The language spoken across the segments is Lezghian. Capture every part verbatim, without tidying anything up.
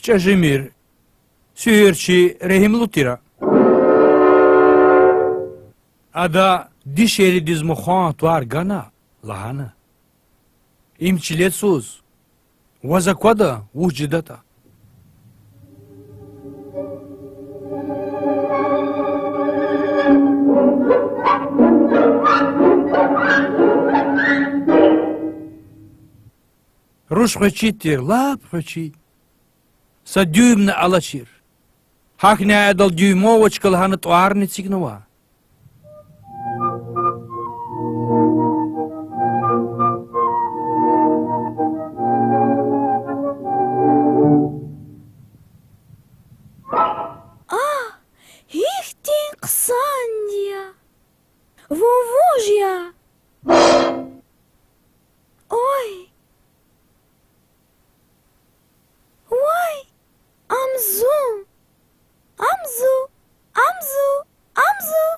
чӀажимир, суьгьуьрчи, регьимлу тира. Ада дишегьлидиз мухан тӀвар гана, лагьана: Им чиле цуз, ваз аквада вуч жедатӀа. Руш хвечи тир, лап хвечи. Са дюймни алачир. ГьакӀни адал Дюймовочка лагьана тӀварни эцигнава. А, гьихьтин хъсанди я! Вун вуж я? Ой! Вай, ам зун! Ам зун! Ам зун! Ам зун!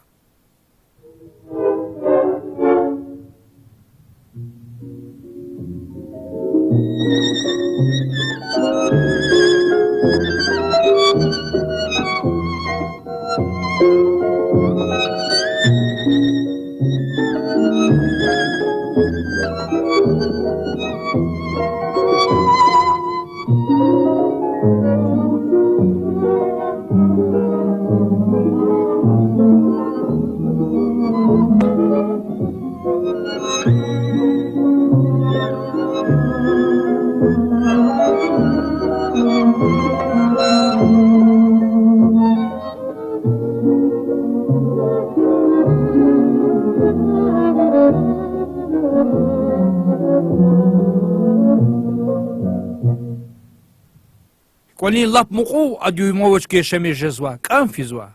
КӀвалин лап мукьув а Дюймовочка яшамиш жезва, кӀам физва.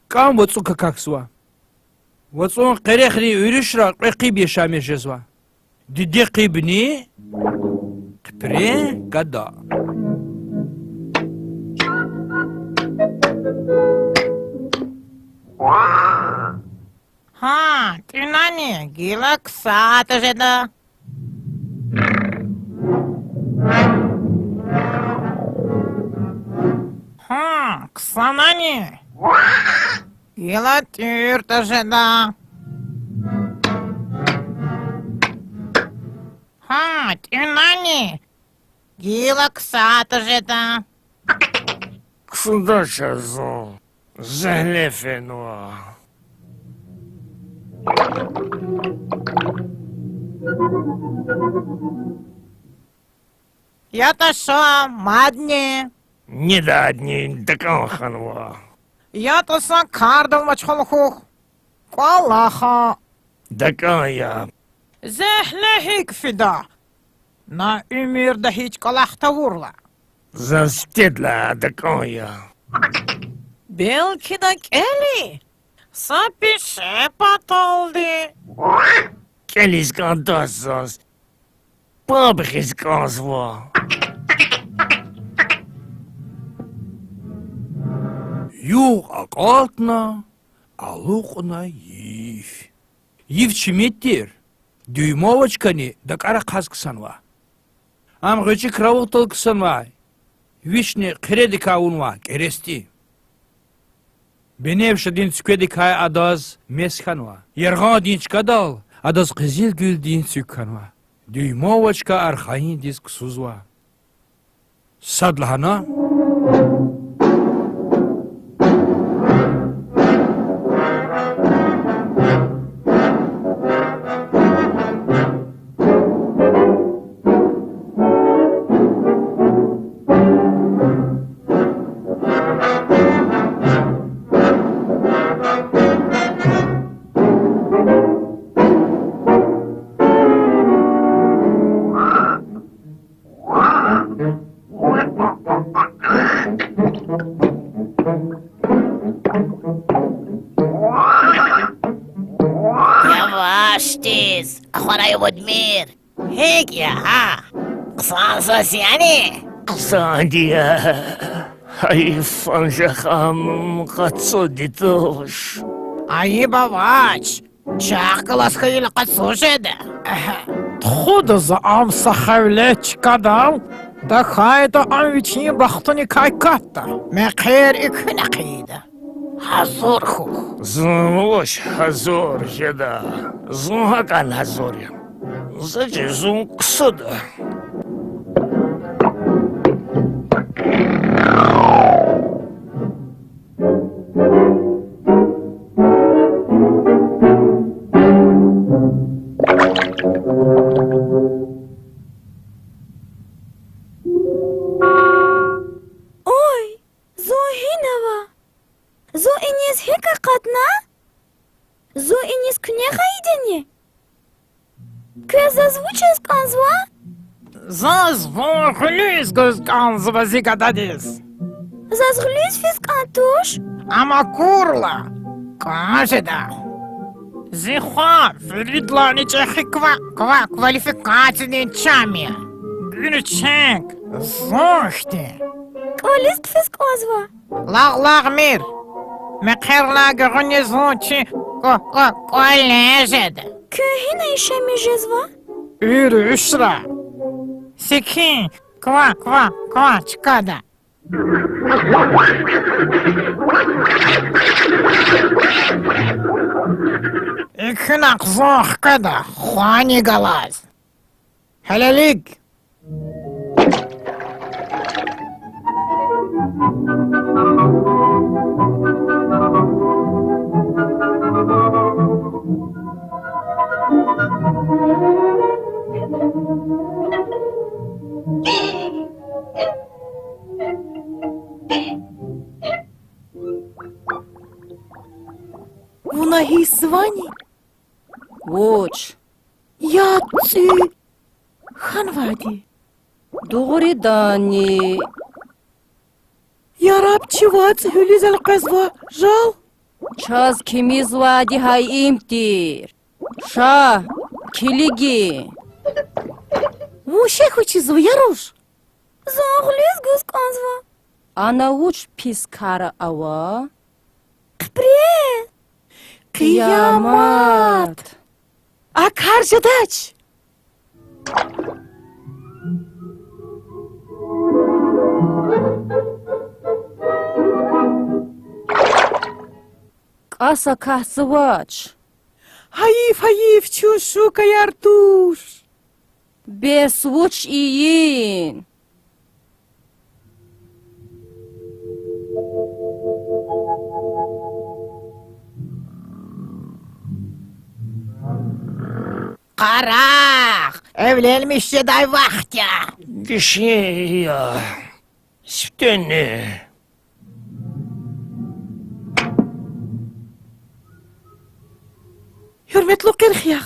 КӀам вацӀу какахьзава. ВацӀун къерехрин уьруьшра кьве хъиб яшамиш жезва. Диде хъибни хъипрен гада. Гьа, тӀуьнани, гила ксаатӀа жеда. Гьа, ксанани, гила тӀуьртӀа жеда. Гьа, тӀуьнани, гила ксаатӀа жеда. Ксудач зун, зегьле фенва. ЯтӀа ша, мадни. Недадни, дакӀан хьанва. ЯтӀа са кардал мачхъал хьухь. КӀвал лагь. ДакӀан я. Зегьле гьикӀ фида? На уьмуьрда гьич кӀвалах тавурла. Заз тедла, дакӀан я. Белкида кӀели? Са пеше паталди. КӀелиз кӀандач заз. Паб гъиз кӀанзава. Югъ акьалтна, алукьна йиф. Йиф чимид тир, Дюймовочкани дакӀар ахъаз ксанва. Ам гъвечӀи краватдал ксанвай, вични хъиредикай авунвай кӀерецди. Беневшадин цуькведикай адаз мес хьанва. Яргъандин чкадал адаз къизилгуьлдин цуьк хьанва. Дюймовочка архайиндиз ксузва. Сад лагьана. Явашдиз, ахварай авудмир. ГьикӀ я гьа? Хъсан заз яни? Хъсанди я. Гьайиф, анжах ам къацуди туш. Айиб авач. Чахъ галаз хьайила къацу жеда. Тухуда за ам са хавле чкадал. ТахьайтӀа ам вичин бахтуникай катда. Мехъер экуьнахъ ийида. Гьазур хьухь. Зун вуч гьазур жеда? Зун гьакӀан гьазур я. За чи зун ксуда. Ой, зун гьинава? Зун иниз гьикӀ акъатна? Зун иниз куьне гъайидани? Квез заз вучиз кӀанзава? Заз вун гъуьлуьз гуз кӀанзава зи гададиз. Заз гъуьлуьз физ кӀан туш. Ам акурла, кӀан жеда. Зи хва виридалайни чӀехи ква-, ква-, квалификациядин чам я. Гуьрчег зун хьтин. КӀвализ хъфиз кӀанзава. Лагъ-лагъмир. Мехъерилай гуьгъуьниз зун чи кӀва-, кӀва-, кӀвале жеда. Куьн гьина яшамиш жезва? Уьр-уьшра. Секин ква-ква-ква чкада. Экуьнахъ зун хкведа, хвани галаз. Гьелелиг. Вуна гьиссзвани? Вуч? Яд цӀи хьанвайди. Дугъриданни? Яраб чи вацӀ гьуьлуьз элкъвезва, жал. Чаз кимизвайди гьа им тир. Ша, килигин. Вун шехьучизва, я руш? Зун гъуьлуьз гуз кӀанзава. Ана вуч пис кар ава? Хъипре. Къиямат. А кар жедач. КӀас акатзавач. Гьайиф, гьайиф, чун шукаяр туш. Бес вуч ийин? Къарагъ, эвленмиш жедай вахт я. Гишин я. Сифтени. Гьуьрметлу къирхияр,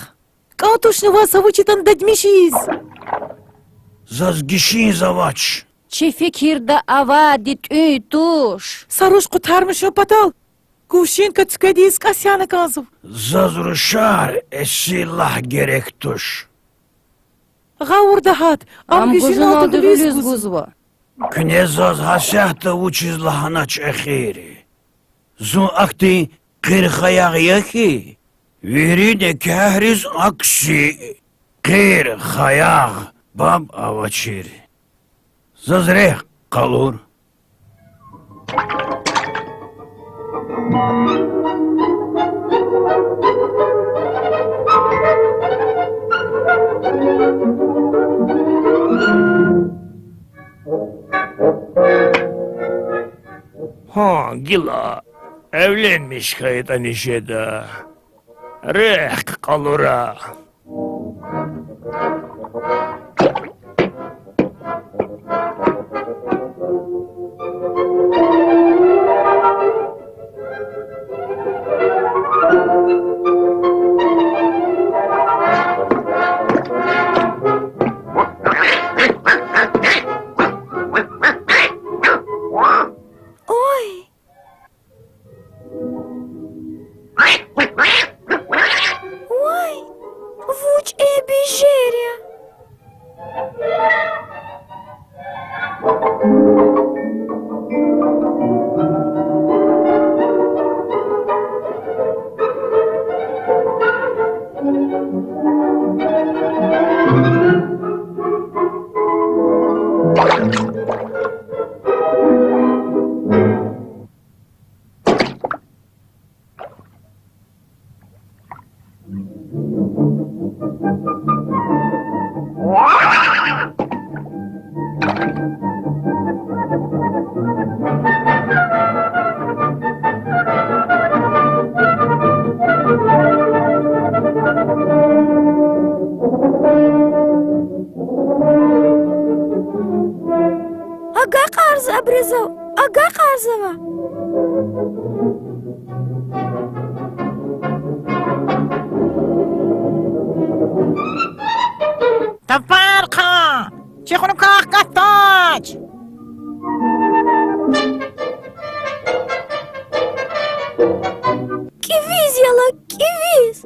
кӀан тушни ваз са вуч ятӀани дадмишиз? Заз гишинзавач. Чи фикирда авайди тӀуьн туш. Са руш къутармишун патал кувшинка цуькведиз кӀас яна кӀанзава. Заз рушар эсиллагь герек туш. Гъавурда гьат, ам гуьжуьналди гъуьлуьз гузва. Куьне заз гьасятда вучиз лагьанач эхир? Зун ахьтин къирхаягъ я хьи, вири никягьриз акси къирхаягъ баб авачир. Заз рехъ къалур. Гьа, гила, эвленмиш хьайитӀани жеда. Рехъ къалура. Ой! Вай, вуч эбижер я! Зав агакьарзава. Тапархъан! Чи хунукай катач! КӀевиз, яла, кӀевиз!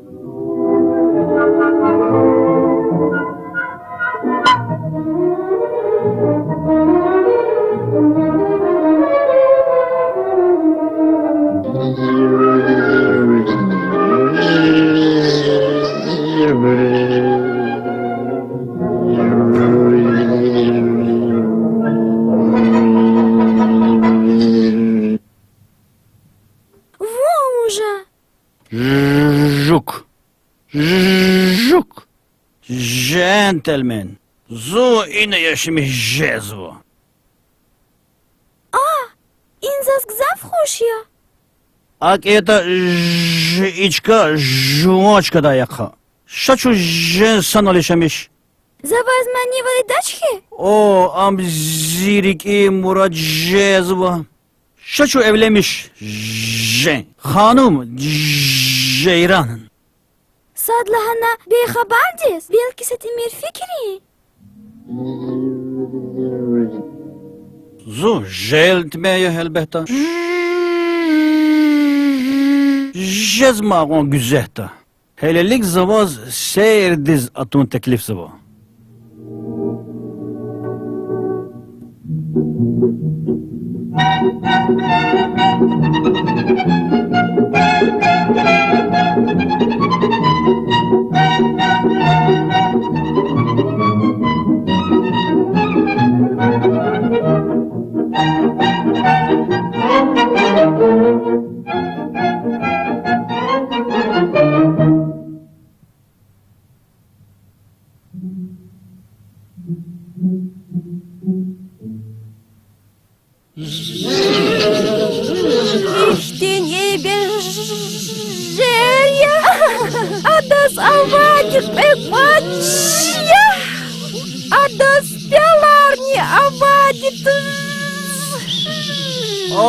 Вун жа. Жук. Жук. Джентльмен. Зун ина яшамиш жезва. А, ин заз гзаф хуш я. АкӀ ятӀа, ж-, и чка жуван чкадай яхъ. Ша чун жен санал яшамиш. За ваз манивал ийидач хьи? О, ам зи рикӀин мурад жезва. Ша чун эвленмиш жен. Ханум жейран. Садлагьана бейхабардиз, белки са тӀимил фикирин? Зун жентльмен я, гьелбетда. Жезмай кьван гуьзетда. Гьелелиг за ваз сейрдиз атун теклифзава. Ихьтин эйбежер я, адаз авайди кьве кӀвач я, адаз пеларни авайди туш.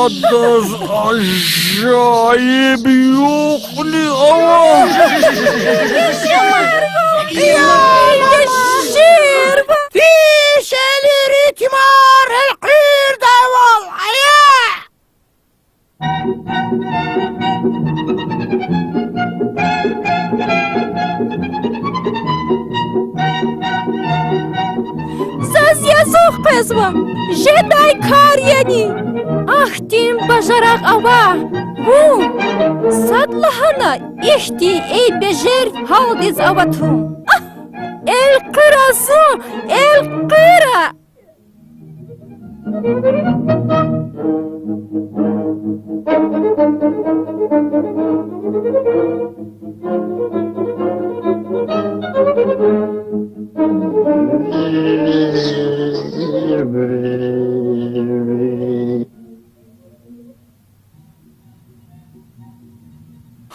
Адаз ажайиб юкьни ава. Пишели ритмар элкъуьрдайвал ая. Заз язух къвезва, жедай кар яни? Ахьтин бажарагъ ава вун, садлагьана ихьтин эйбежер гьалдиз аватун. Элкъуьра зун, элкъуьра!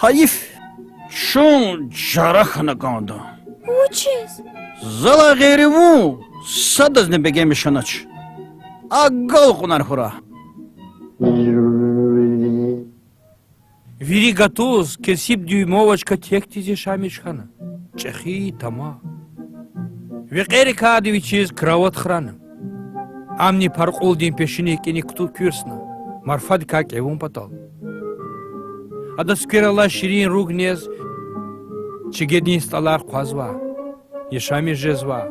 Гьайиф, чун чара хьана кӀанда. Вучиз? Залай гъейри вун садазни бегенмиш хьанач. Агалкьунар хьурай. Вири гатуз кесиб дюймовочка текдиз яшамиш хьана. ЧӀехи тама. Векьерикайди вичиз кровать храна. Амни паркьулдин пешинин кӀаник кутур куьрсна, марфадикай кӀевун патал. Ада цуькверилай ширин руг нез, чигедин стӀалар хъвазва, яшамиш жезва.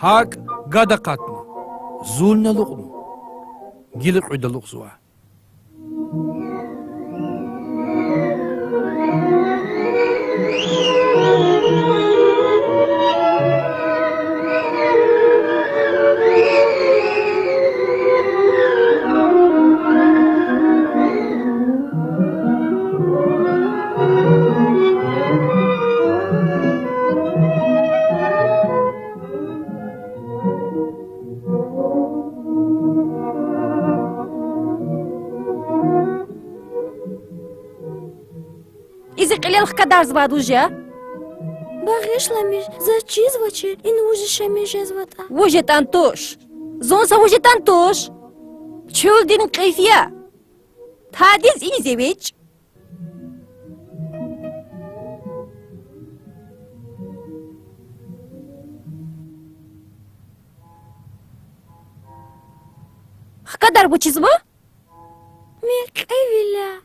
ГьакӀ гад акъатна, зулни алукьна, гила кьуьд алукьзава. И зи кьилел хкадарзавайди вуж я? Багъишламиш, заз чизвачир, ина вуж яшамиш жезватӀа. Вуж ятӀани туш. Зун са вуж ятӀани туш. Чуьлдин кьиф я. Тадиз ийиз эвичӀ. Хкадар вучиз ва? Мекьивиляй.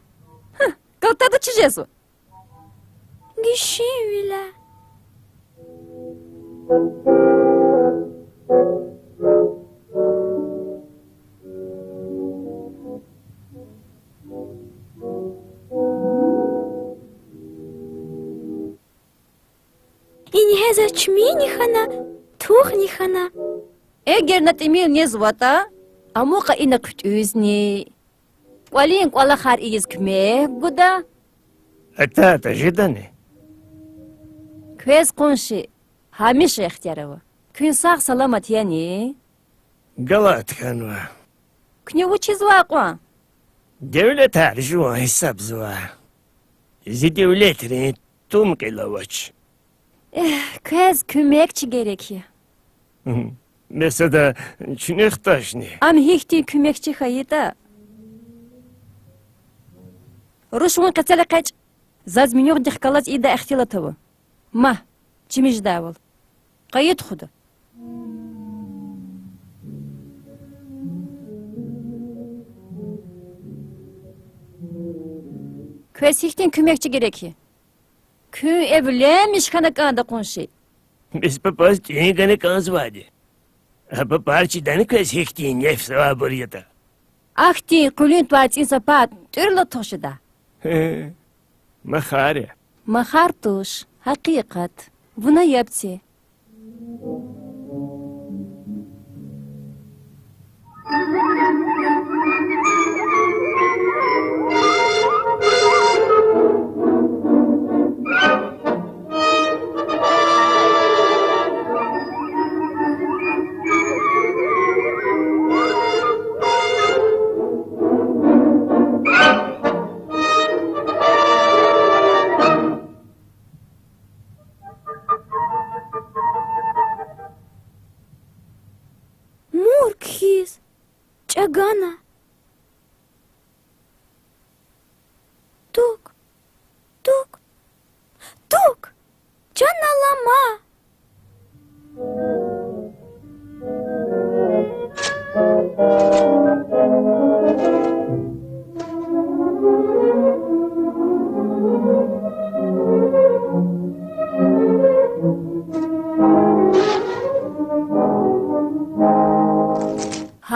Гьа, галтада чиз жезва? Гишинвиляй. Ингье заз чимини хьана, тухни хьана. Эгер на тӀимил незватӀа, амукьа ина хъуьтӀуьзни, кӀвалин кӀвалахар ийиз куьмек гуда. АтатӀа жедани? Квез, къунши, гьамиша ихтияр ава. Куьн сагъ-саламат яни? Галат хьанва. Куьне вучиз ван акьван? Девлетар жуван гьисабзава. Зи девлетрин тум кьил авач. Квез куьмекчи герек я. Месела, чуьнуьхташни? Ам гьихьтин куьмекчи хьайитӀа. Руш, вун къецел экъечӀ. Заз муьнуьгъдихъ галаз ийидай ихтилат ава. Ма, чими жедайвал. Къайи тухуда. Квез гьихьтин куьмекчи герек я? Куьн эвленмиш хьана кӀанда, къунши. Бес папаз тӀуьн гана кӀанзавайди. А папар чидани квез гьихьтин нефсавайбур ятӀа? Ахьтин къуьлуьн тӀварцӀин са пад тӀуьрла тух жеда. Махар я. Махар туш, гьакъикъат. Вуна яб це. Мурк хьиз чӀагана. Тук, тук, тук, чан алама.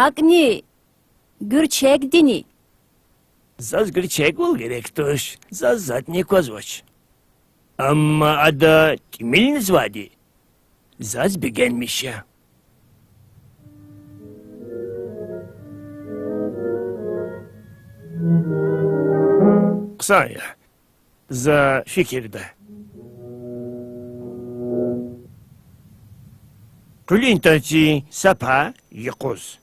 ГьакӀни, гуьрчегдини? Заз гуьрчегвал герек туш, заз затӀни аквазвач. Амма ада тӀимил незвайди заз бегенмиш я. Хъсан я, за фикирда. Къуьлуьн тарцин са пай юкъуз.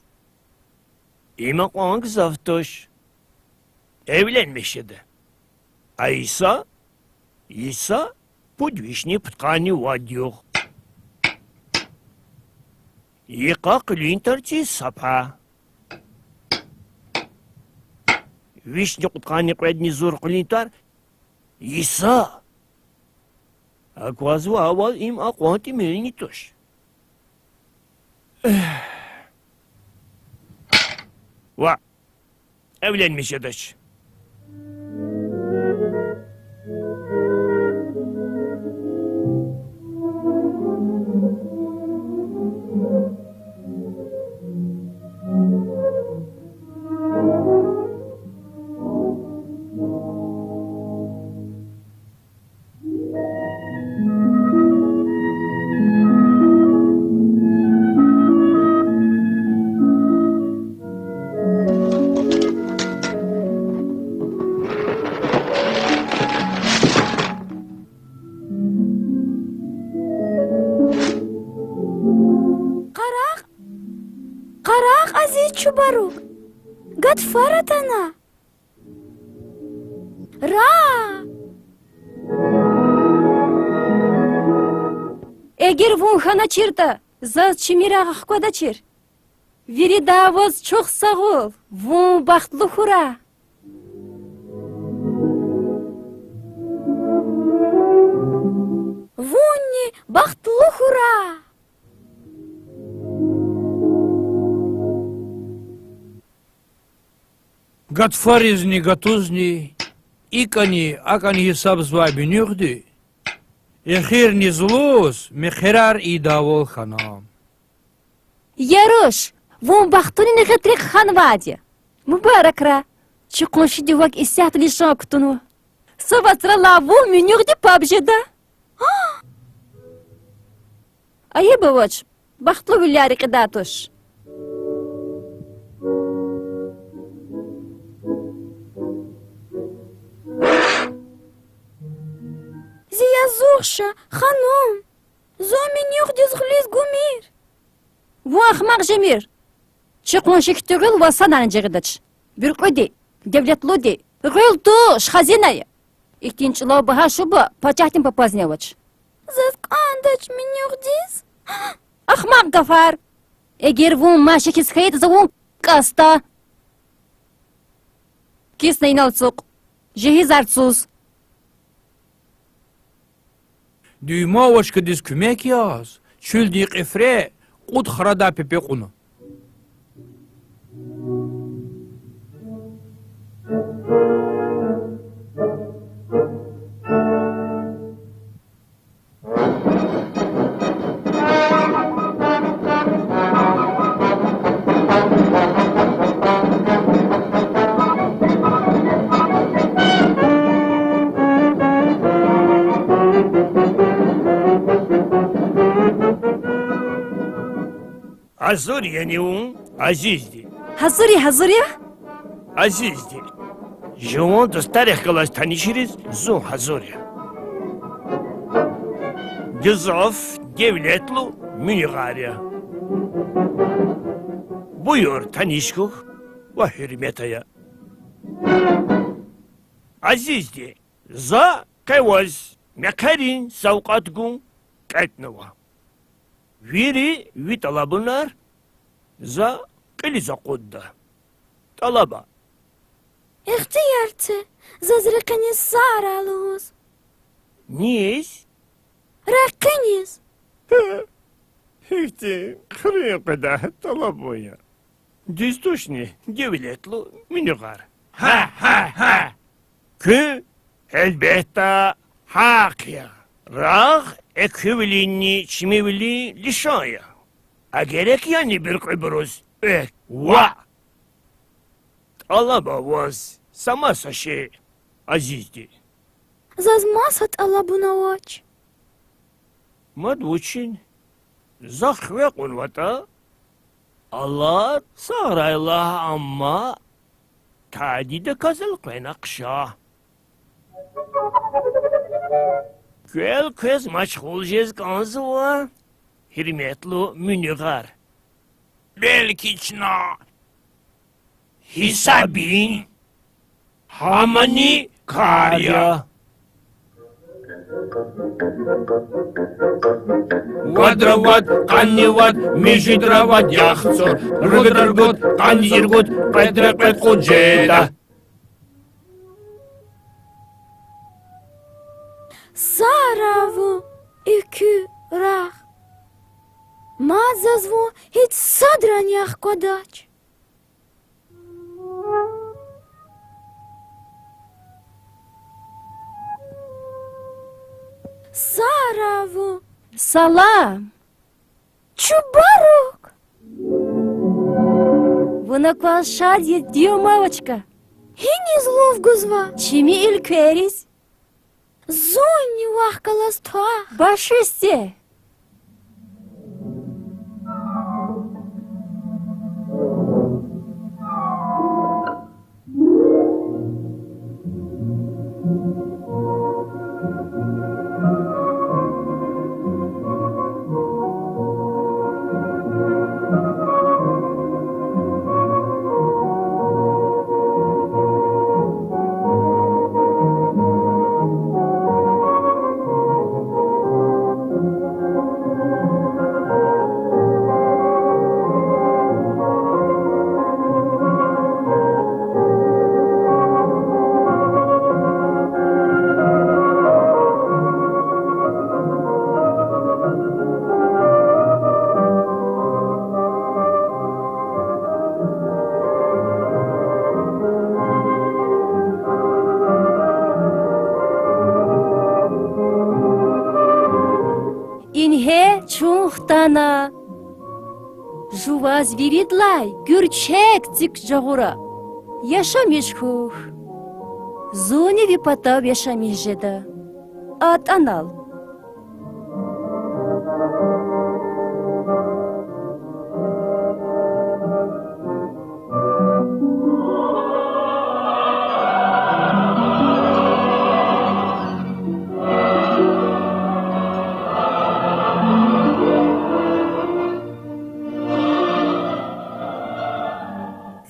Им акьван гзаф туш. Эвленмиш жеда. А йиса, йиса пуд вишни пудкъанни вад югъ. Йикъа къуьлуьн тарцин са пай. Вишни кьудкъанни кьведни зур къуьлуьн тар йиса. Аквазвайвал, им акьван тӀимилни туш. Ваъ, эвленмиш жедач. Къарагъ, къарагъ, азиз чубарук, гатфар атана. Ра! Эгер вун хьаначиртӀа, заз чими рагъ хквадачир. Вирида ваз чухсагъул, вун бахтлу хьурай. Вунни бахтлу хьурай. Гатфаризни гатузни икӀани акӀани гьисабзавай муьнуьгъди эхирни зулуз мехъерар ийидайвал хьана. Я руш, вун бахтунин гъетрек ханвайди я. Мубаракрай, чи къуншиди вак исятда лишан кутунва. Са вацралай вун муьнуьгъди паб жеда. Айиб авач, бахтлувилер рекьидай туш. Зи язух ша, ханум. Зун муьнуьгъдиз гъуьлуьз гумир. Вун ахмакь жемир. Чи къунши хьтин гъуьл ваз санани жагъидач. Буьркьуьди, девлетлуди, гъуьл туш, хазина я. Ихьтин чӀулав багьа шуба пачагьдин папазни авач. Заз кӀандач муьнуьгъдиз. Ахмакь гафар. Эгер вун маши хьиз хьайитӀа, за вун кӀасда. Кисна инал ацукь. Жегьизар цуз. Дюймовочкадиз куьмек яз чуьлдин кьифре кьуд храдай пепе кьуна. Гьазур яни вун, азизди? Гьазур я, гьазур я. Азизди, жуван дустарихъ галаз танишариз зун гьазур я. Гзаф девлетлу Муьнуьгъар я. Буюр, таниш хьухь ва гьуьрмет ая. Азизди, за къе ваз мехъерин савкьват гун кьетӀнава. Вири ви тӀалабунар за кьилиз акъудда. ТӀалаба. Ихтияр це заз рекьиниз сагърай лугьуз. Низ? Рекьиниз. Гьихьтин хъуьруьн къведай тӀалабун я. Дуьз тушни, девлетлу Муьнуьгъар? Гьа-гьа-гьа! Куьн, гьелбетда, гьахъ я. Рагъ экуьвилинни чимивилин лишан я. А герек яни буьркьуьбуруз экв? Ваъ! ТӀалаба ваз са маса шей, азизди. Заз маса тӀалабун авач. Мад вучин? За хиве кьунватӀа, Аллагь сагърай лагь, амма тадидаказ элкъвена хъша. Квел квез машгъул жез кӀанзава, гьуьрметлу Муьнуьгъар. Белки чна гьисабин гьамани кар я. Вадра вад, къанни вад, муьжуьдра вад яхцӀур, ругудра ругуд, къанни ругуд, кьведра кьвед кьуд жеда. Сагърай вун, экуь рагъ. Мад заз вун гьич садрани ахквадач. Сагърай вун. Салам. Чубарук! Вун акваз шад я, Дюймовочка. Гьиниз лув гузва? Чими уьлквейриз. Зунни вахъ галаз твах. Башисе. Чун хтана. Жуваз виридалай гуьрчег цик жагъура. Яшамиш хьухь. Зунни ви патав яшамиш жеда. АтӀа анал.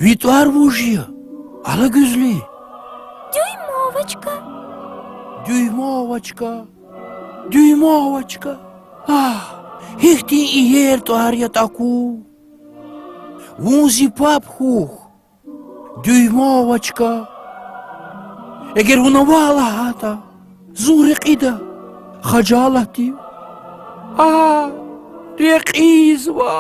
Ви тӀвар вуж я, Алагуьзли? Дюймовочка. Дюймовочка, Дюймовочка. Агь, гьихьтин иер тӀвар ятӀа аку. Вун зи паб хьухь, Дюймовочка. Эгер вуна ваъ лагьайтӀа, зун рекьида хажалатдив. Агь, рекьизва.